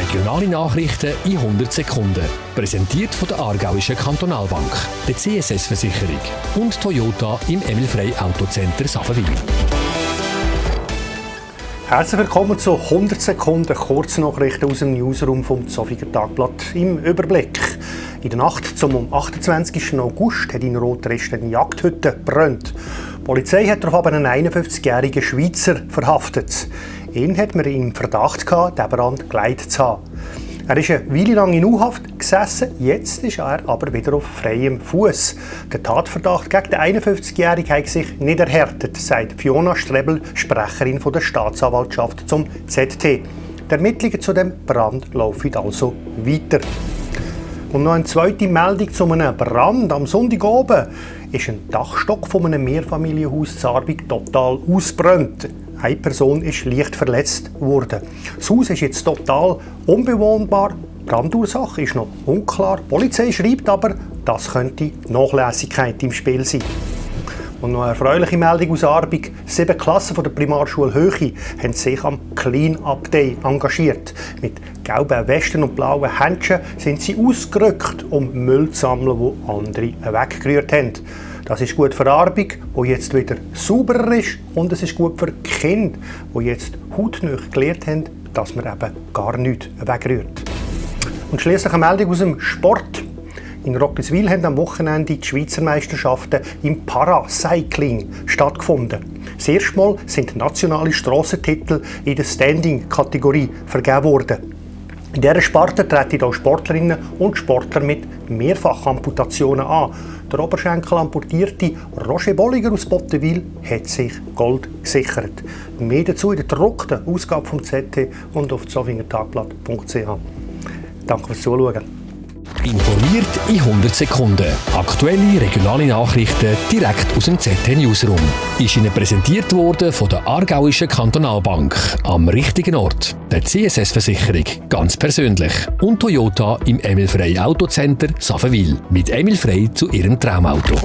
Regionale Nachrichten in 100 Sekunden. Präsentiert von der Aargauischen Kantonalbank, der CSS-Versicherung und Toyota im Emil-Frey Autocenter Saffenwil. Herzlich willkommen zu 100 Sekunden Kurznachrichten aus dem Newsroom vom Zoffinger Tagblatt im Überblick. In der Nacht zum 28. August hat in Rotrest eine Jagdhütte gebrannt. Die Polizei hat darauf aber einen 51-jährigen Schweizer verhaftet. Ihn hat man im Verdacht gehabt, den Brand geleitet zu haben. Er ist eine Weile lang in U-Haft gesessen, jetzt ist er aber wieder auf freiem Fuß. Der Tatverdacht gegen den 51-Jährigen hat sich nicht erhärtet, sagt Fiona Strebel, Sprecherin der Staatsanwaltschaft zum ZT. Die Ermittlungen zu dem Brand laufen also weiter. Und noch eine zweite Meldung zu einem Brand. Am Sonntagabend ist ein Dachstock von einem Mehrfamilienhaus in Aarberg total ausgebrannt. Eine Person ist leicht verletzt worden. Das Haus ist jetzt total unbewohnbar. Die Brandursache ist noch unklar. Die Polizei schreibt aber, das könnte Nachlässigkeit im Spiel sein. Und noch eine erfreuliche Meldung aus Aarberg. 7 Klassen von der Primarschule Höchi haben sich am Clean-Up Day engagiert. Mit gelben Westen und blauen Händchen sind sie ausgerückt, um Müll zu sammeln, wo andere weggerührt haben. Das ist gut für Aarberg, wo jetzt wieder sauberer ist, und es ist gut für die Kinder, die jetzt hautnah gelernt haben, dass man eben gar nichts wegrührt. Und schliesslich eine Meldung aus dem Sport. In Roggliswil haben am Wochenende die Schweizer Meisterschaften im Paracycling stattgefunden. Das erste Mal sind nationale Strassentitel in der Standing-Kategorie vergeben worden. In dieser Sparte treten auch Sportlerinnen und Sportler mit Mehrfachamputationen an. Der Oberschenkel-amputierte Roger Bolliger aus Bottenwil hat sich Gold gesichert. Mehr dazu in der gedruckten Ausgabe vom ZT und auf zofingertagblatt.ch. Danke fürs Zuschauen. Informiert in 100 Sekunden. Aktuelle regionale Nachrichten direkt aus dem ZT Newsroom. Ist Ihnen präsentiert worden von der Aargauischen Kantonalbank. Am richtigen Ort. Der CSS-Versicherung. Ganz persönlich. Und Toyota im Emil-Frey Autocenter Saffenwil. Mit Emil Frey zu Ihrem Traumauto.